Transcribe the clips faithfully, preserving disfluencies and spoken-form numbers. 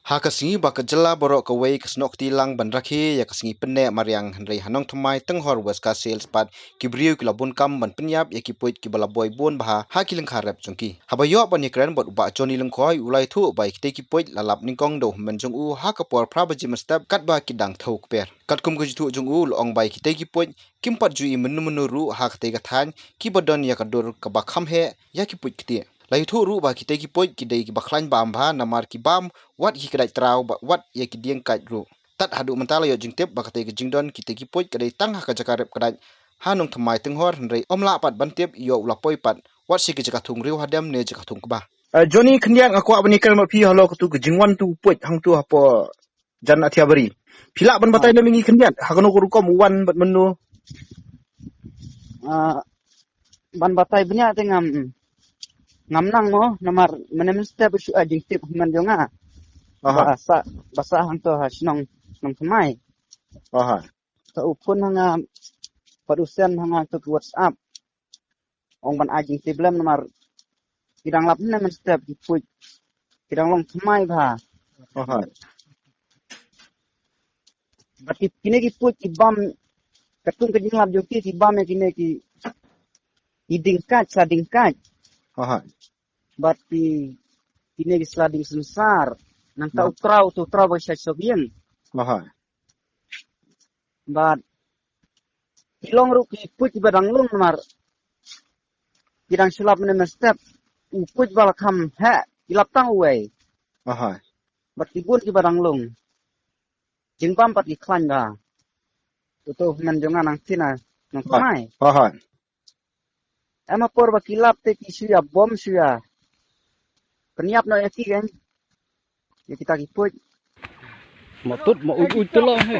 Ha ka sngi ba ka jylla baroh kawei ka snoh kti lang ban rakhe ïa ka sngi pynneh mariang, hynrei ha Nongthymmai, Tynghor, West Khasi Hills pat, ki briew ki la bun kam ban pynïap ïa ki puit kiba la boi bun bha ha ki lyngkha rep jong ki. Haba ïoh ban ïakren bad u Bah Johnny Lyngkhoi, u la ïathuh ba ïa kitei ki puit la lap nyngkong da u hynmen jong u ha ka por phra baje mynstep katba ki dang thew kper. Katkum ka jingïathuh jong u, u la ong ba ïa kitei ki puit kim pat ju i mynno mynno ruh ha katei ka thaiñ kiba don ïa ka dur kaba kham heh ïa ki puit ktieh. La ïathuh ruh ba kitei ki puit ki dei kiba khlaiñ bam bha namar ki bam wat ïa ki kdait traw bad wat ïa ki dieng kait ruh. Tad haduh mynta la ïoh jingtip ba katei ka jingdon kitei ki puit ka dei tang ha ka jaka rep kdait ha Nongthymmai, Tynghor, hynrei ym lah pat ban tip ïoh u la poi pat. Wat shi ka jaka thung riew hadem ne jaka thung kba. Eh, Johnny, khyndiat nga kwah ban ïakren bad phi halor katu ka jingwan tu puit hangtu hapoh Jan Athiabari. Phi lah ban batai lem ïa ngi khyndiat ha kano ka rukom u wan bad mynno? Ah, ban batai bniah te ngam, ngam nang mo, namar mynne mynstep u shu ai jingtip ha u hynmen jong nga. Aha. Ba sah, ba sah hangto ha shnong Nongthymmai. Aha. Te u phone ha nga bad u send ha nga to ki WhatsApp. Ong ban ai jingtip lem namar ki dang lap mynne mynstep ki puit. Ki dang long thymmai bha. Aha. Bad ki, kine ki puit ki bam, katkum ka jinglap jong ki, ki bam ïa kine ki, ki dieng kait, sla dieng kait. Aha. Bad ki, kine ki sla dieng synsar. Nangta u traw, uto u traw ba shait sohkïeng. Aha. Bad ki long ruh ki puit kiba dang lung namar ki dang shu lap mynne mynstep. U puit ba la kham heh ki lap tang uwei. Aha. Bad ki bun kiba dang lung. Jingbam pat ki khlaiñ bha. Uto u hynmen jong nga nang thin na Nongthymmai. Aha. Em ha por ba ki lap te ki shu ïa bom shu ïa pynïap noh ïa ki kein. Ïa kita ki puit. Ma tut ma uj uj te long he.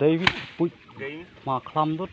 Dei bit puit. Ma khlam dut.